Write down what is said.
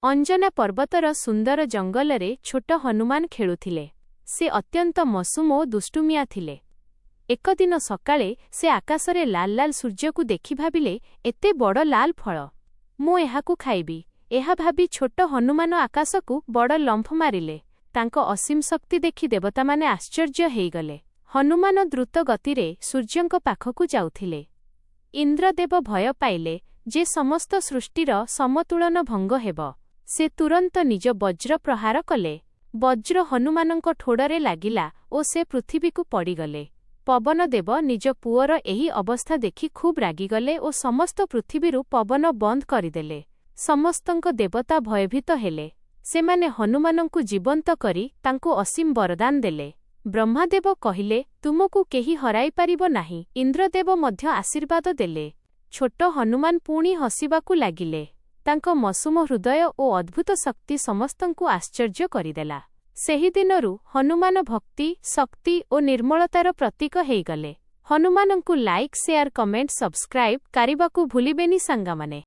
ଅଞ୍ଜନା ପର୍ବତର ସୁନ୍ଦର ଜଙ୍ଗଲରେ ଛୋଟ ହନୁମାନ ଖେଳୁଥିଲେ। ସେ ଅତ୍ୟନ୍ତ ମସୁମ ଓ ଦୁଷ୍ଟୁମିଆ ଥିଲେ। ଏକଦିନ ସକାଳେ ସେ ଆକାଶରେ ଲାଲ ଲାଲ ସୂର୍ଯ୍ୟକୁ ଦେଖି ଭାବିଲେ, ଏତେ ବଡ଼ ଲାଲ ଫଳ! ମୁଁ ଏହାକୁ ଖାଇବି। ଏହା ଭାବି ଛୋଟ ହନୁମାନ ଆକାଶକୁ ବଡ଼ ଲମ୍ଫ ମାରିଲେ। ତାଙ୍କ ଅସୀମ ଶକ୍ତି ଦେଖି ଦେବତାମାନେ ଆଶ୍ଚର୍ଯ୍ୟ ହେଇଗଲେ। ହନୁମାନ ଦ୍ରୁତ ଗତିରେ ସୂର୍ଯ୍ୟଙ୍କ ପାଖକୁ ଯାଉଥିଲେ। ଇନ୍ଦ୍ରଦେବ ଭୟ ପାଇଲେ ଯେ ସମସ୍ତ ସୃଷ୍ଟିର ସମତୁଳନ ଭଙ୍ଗ ହେବ। ସେ ତୁରନ୍ତ ନିଜ ବଜ୍ର ପ୍ରହାର କଲେ। ବଜ୍ର ହନୁମାନଙ୍କ ଠୋଡ଼ରେ ଲାଗିଲା ଓ ସେ ପୃଥିବୀକୁ ପଡ଼ିଗଲେ। ପବନଦେବ ନିଜ ପୁଅର ଏହି ଅବସ୍ଥା ଦେଖି ଖୁବ୍ ରାଗିଗଲେ ଓ ସମସ୍ତ ପୃଥିବୀରୁ ପବନ ବନ୍ଦ କରିଦେଲେ। ସମସ୍ତଙ୍କ ଦେବତା ଭୟଭୀତ ହେଲେ। ସେମାନେ ହନୁମାନଙ୍କୁ ଜୀବନ୍ତ କରି ତାଙ୍କୁ ଅସୀମ ବରଦାନ ଦେଲେ। ବ୍ରହ୍ମାଦେବ କହିଲେ, ତୁମକୁ କେହି ହରାଇପାରିବ ନାହିଁ। ଇନ୍ଦ୍ରଦେବ ମଧ୍ୟ ଆଶୀର୍ବାଦ ଦେଲେ। ଛୋଟ ହନୁମାନ ପୁଣି ହସିବାକୁ ଲାଗିଲେ। ତାଙ୍କ ମସୁମ ହୃଦୟ ଓ ଅଦ୍ଭୁତ ଶକ୍ତି ସମସ୍ତଙ୍କୁ ଆଶ୍ଚର୍ଯ୍ୟ କରିଦେଲା। ସେହିଦିନରୁ ହନୁମାନ ଭକ୍ତି, ଶକ୍ତି ଓ ନିର୍ମଳତାର ପ୍ରତୀକ ହେଇଗଲେ। ହନୁମାନଙ୍କୁ ଲାଇକ୍, ସେୟାର, କମେଣ୍ଟ, ସବସ୍କ୍ରାଇବ୍ କରିବାକୁ ଭୁଲିବେନି ସାଙ୍ଗମାନେ।